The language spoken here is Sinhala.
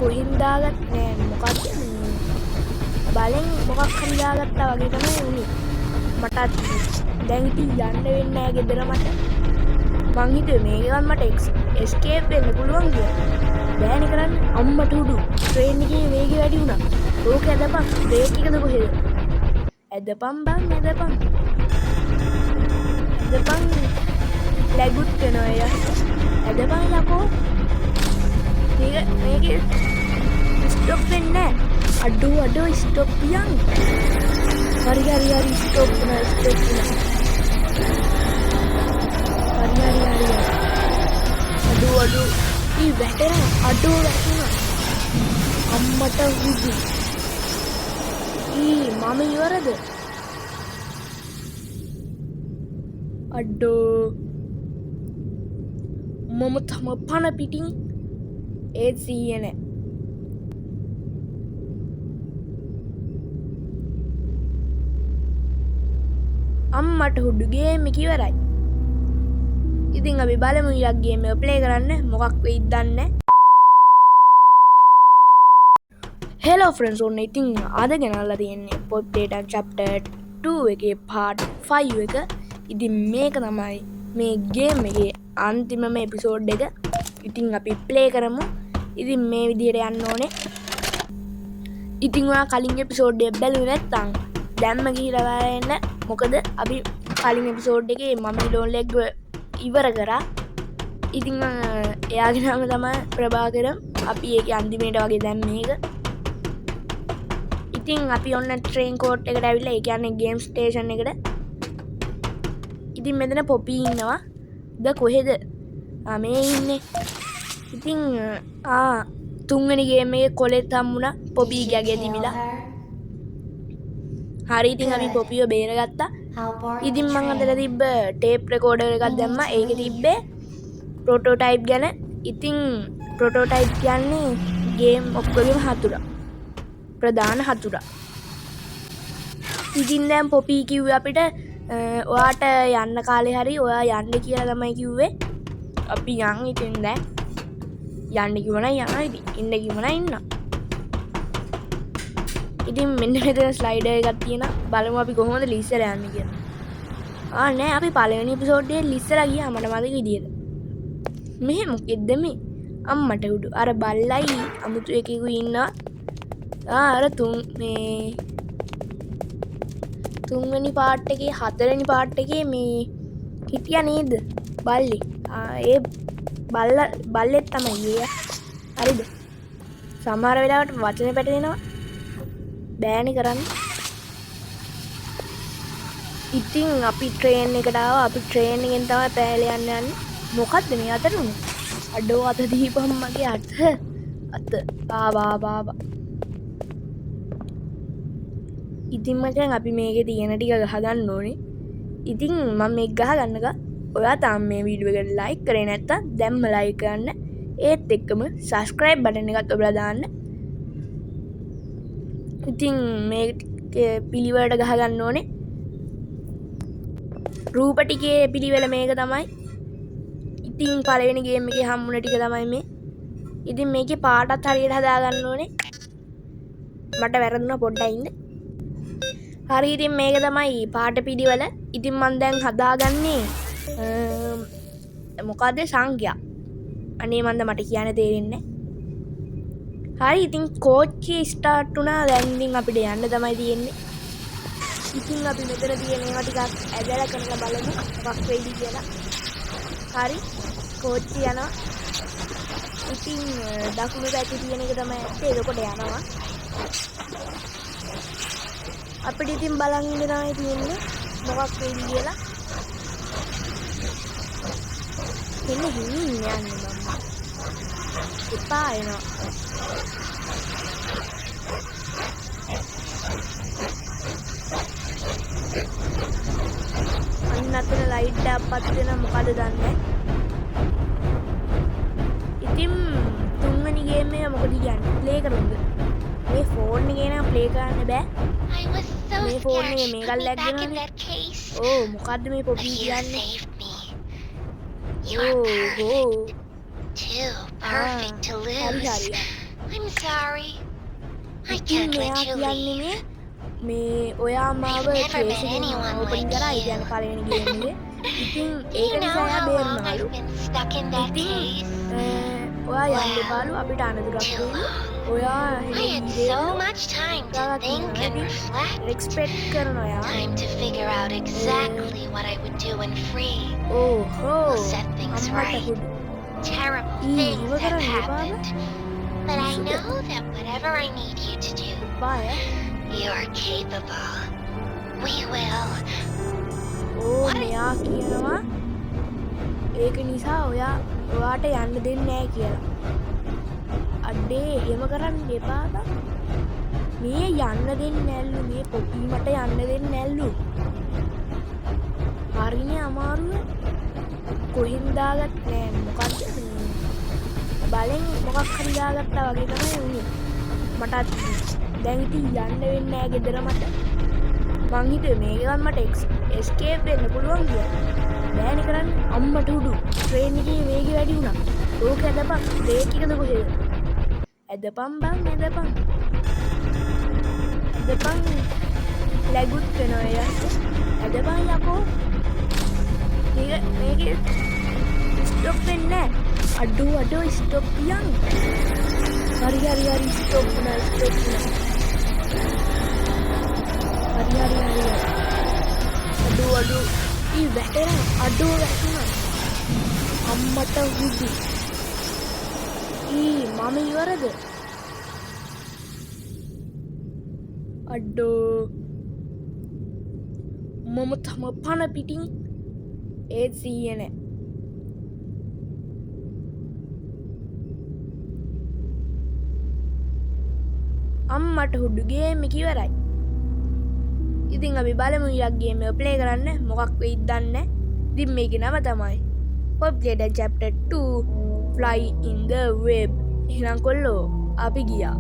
කොහෙන් දාගත් නෑ මොකද්ද මේ බලෙන් මොකක් හරි දාගත්තා වගේ තමයි වුනේ. මටත් දැන් ඉතින් යන්න වෙන්නේ නෑ ගෙදර මට. මං හිතුවේ මේකෙන් මට එස්කේප් වෙන්න පුළුවන් කියලා. බෑනේ කරන්න. අම්මට උඩු ට්‍රේන් එකේ වේගය වැඩි වුණා. ඕක ඇදපන්. බ්‍රේක් එකද කොහෙද? ඇදපන් බං ඇදපන්. ඇදපන් ලැගුත් වෙනවා එයා. ඇදපන් යකෝ. මේකේ ස්ටොප් වෙන්නේ නෑ. අඩෝ අඩෝ ස්ටොප් යන්. හරි හරි හරි ස්ටොප් වුණා ස්ටොප් වුණා. හරි හරි හරි හරි. අඩෝ අඩෝ ඊ වැටෙනවා. අඩෝ වැටුණා. අම්මට හුදු. ඊ මම ඉවරද? අඩෝ මම තම පණ පිටින් ඒත් සීය නෑ. අම්මට හුඩු ගේම් එක ඉවරයි. ඉතින් අපි බලමු ඊළඟ ගේම් එක ප්ලේ කරන්න මොකක් වෙයිද දන්නේ නෑ. හෙලෝ ෆ්‍රෙන්ඩ්ස්, ඔන්න ඉතින් අද ගෙනල්ලා තියෙන්නේ පොප් ඩේටා චැප්ටර් 2 එකේ පාර්ට් 5 එක. ඉතින් මේක තමයි මේ ගේම් එකේ අන්තිමම එපිසෝඩ් එක. ඉතින් අපි ප්ලේ කරමු. ඉතින් මේ විදිහට යන්න ඕනේ. ඉතින් ඔයා කලින් එපිසෝඩ් එක බැලුවේ නැත්නම් දැන්ම ගිහිල්ලා බලන්න එන්න. මොකද අපි කලින් එපිසෝඩ් එකේ මම ලෝන් ලෙග් ඉවර කරා. ඉතින් එයාගේ නම තමයි ප්‍රභාකරම්. අපි ඒකේ අන්තිමේට වගේ දැන් මේක. ඉතින් අපි ඔන්න ට්‍රේන් කෝට් එකට ඇවිල්ලා, ඒ කියන්නේ ගේම් ස්ටේෂන් එකට. ඉතින් මෙතන පොපි ඉන්නවා. ද කොහෙද? මේ ඉන්නේ. ඉතින් තුන්වෙනි ගේම් එකේ කොලෙත් හම්බුණා පොපි ගගේ තිබිලා. හරි ඉතින් අපි පොපිව බේරගත්තා. ඉතින් මං අතට තිබ්බ ටේප් රෙකෝඩර් එකක් දැම්මා. ඒකේ තිබ්බේ ප්‍රොටෝටයිප් ගැන. ඉතින් ප්‍රොටෝටයිප් කියන්නේ ගේම් ඔක්කොගෙම හතුරා. ප්‍රධාන හතුරා. ඉතින් දැන් පොපි කිව්වේ අපිට ඔයාට යන්න කාලේ හරි ඔයා යන්න කියලා තමයි කිව්වේ. අපි යන් ඉතින් දැන් යන්න කිව්වනම් යනවා ඉතින්. ඉන්න කිව්වනම් ඉන්නවා. ඉතින් මෙන්න මෙතන ස්ලයිඩර් එකක් තියෙනවා. බලමු අපි කොහොමද ලිස්සලා යන්නේ කියලා. නෑ අපි පළවෙනි එපිසෝඩ් එකේ ලිස්සලා ගියා මට මතක විදියට. මෙහෙ මොකෙද්ද මේ? අම්මට උඩු අර බල්ලයි අමුතු එකෙකුයි ඉන්නවා. අර තුන් මේ තුන්වෙනි පාර්ට් එකේ හතරවෙනි පාර්ට් එකේ මේ හිටියා නේද බල්ලේ. ඒ බල්ලෙක් තමයි ඒ. හරිද? සමහර වෙලාවට වචන පැටලෙනවා. බෑනේ කරන්න. ඉතින් අපි ට්‍රේන් එකට ආවා. අපි ට්‍රේන් එකෙන් තමයි පෑල යන්න යන්නේ. මොකද්ද මේ අතට උනේ? අඩෝ අත දීපම් මගේ අත. අත. ආවා, ආවා, ආවා. ඉතින් මචං අපි මේකේ තියෙන ටික ගහගන්න ඕනේ. ඉතින් මම මේක ගහගන්නකම් ඔයා තාම මේ වීඩියෝ එකට ලයික් කරේ නැත්තම් දැම්ම ලයික් කරන්න. ඒත් එක්කම සබ්ස්ක්‍රයිබ් බටන් එකත් ඔබලා දාන්න. ඉතින් මේක පිළිවෙලට ගහගන්න ඕනේ. රූප ටිකේ පිළිවෙල මේක තමයි. ඉතින් පළවෙනි ගේම් එකේ හම්බුන ටික තමයි මේ. ඉතින් මේකේ පාටත් හරියට හදාගන්න ඕනේ. මට වැරදුනා පොඩ්ඩක් ඉන්න. හරි ඉතින් මේක තමයි පාට පිළිවෙල. ඉතින් මං දැන් හදාගන්නේ මොකද්ද සංඛ්‍යා. අනේ මන්ද මට කියන්න තේරෙන්නේ නෑ. හරි ඉතින් කෝච්චිය ස්ටාර්ට් වුණා. දැන් ඉතින් අපිට යන්න තමයි තියෙන්නේ. ඉතින් අපි මෙතන තියෙන ඒවා ටිකක් ඇදලා කරලා බලමු මොකක් වෙයිද කියලා. හරි කෝච්චිය යනවා. ඉතින් දකුණු පැත්තේ තියෙන එක තමයි ඇත්තේ. එතකොට යනවා. අපිට ඉතින් බලන් ඉන්න තමයි තියෙන්නේ මොකක් වෙයිද කියලා. එන්න හිමින් යන්නේ මම්ම. එපා එනවා. අන්න අතන ලයිට් එකක් පත් වෙනවා මොකද දන්නේ නැහැ. ඉතින් තුන්වෙනි ගේම් එක මොකද කියන්නේ? ප්ලේ කරමුද? මේ ෆෝන් එකේ නම් ප්ලේ කරන්න බෑ. I was so මේ ෆෝන් scared එකේ she මේකක් put me lag back in වෙනවනේ. that case. ඔව් මොකද්ද මේ පොපි But you කියන්නේ? saved me. You are ඔව්, perfect. ඔව්. Too perfect to හරි, lose. හරි, හරි. I'm sorry. I ඉතින් can't මෙයා let you කියන්නේ leave. මේ මේ ඔයා මාව I've never case met එකෙන් anyone open like කරා. ඒ you. කියන්නේ පළවෙනි ගේම් එකේ. ඉතින් Do ඒක you නිසා know එයා how long බේරුණාලු. I've been stuck in that ඉතින් case? ඔයා යන්න Well, එපාලු අපිට අනතුරක් too වෙයිලු. long. ඔයා I එහෙම had so ගිහින් much time to ගාවක් think ඉන්නවා. and ඉතින් reflect. Respect කරනවා එයා. Time to figure out exactly what I would do when free. ඕහෝ We'll set things අම්මට right. හුඩු. Terrible ඊ things එහෙම have කරන්න එපා බං. happened. But I මිනිස්සුද? know that whatever I need you to do, එපා ඈ. you're capable. We will. O What? මෙයා කියනවා ඒක නිසා ඔයා ඔයාට යන්න දෙන්නේ නෑ කියලා. අඩේ එහෙම කරන්න එපා බං. මේ යන්න දෙන්නේ නැල්ලු. මේ පොපි මට යන්න දෙන්නේ නැල්ලු. හරිනේ අමාරුව. කොහෙන් දාගත් නෑ මොකද්ද මේ බලෙන් මොකක් හරි දාගත්තා වගේ තමයි වුනේ. මටත් දැන් ඉතින් යන්න වෙන්නේ නෑ ගෙදර මට. මං හිතුවේ මේකවත් මට එස්කේප් වෙන්න පුළුවන් කියලා. බෑනේ කරන්න. අම්මට උඩු ට්‍රේන් එකේ වේගය වැඩි වුණා. ඕක ඇදපන්. බ්‍රේක් එකද කොහෙද? ඇදපන් බං ඇදපන්. ඇදපන් ලැගුත් වෙනවා එයාට. ඇදපන් යකෝ. මේක ස්ටොප් වෙන්නේ නෑ. අඩෝ අඩෝ ස්ටොප් යන්. හරි හරි හරි ස්ටොප් වුණා ස්ටොප් වුණා. හරි හරි හරි හරි. අඩෝ අඩෝ ඊ වැටෙනවා. අඩෝ වැටුණා. අම්මට හුදු. ඊ මම ඉවරද? අඩෝ මම තම පණ පිටින් ඒත් සීය නෑ. අම්මට හුඩු ගේම් එක ඉවරයි. ඉතින් අපි බලමු ඊළඟ ගේම් එක ප්ලේ කරන්න මොකක් වෙයිද දන්නේ නෑ. ඉතින් මේකේ නම තමයි Poppy Playtime Chapter 2 Fly in the Web. එහෙනම් කොල්ලෝ අපි ගියා.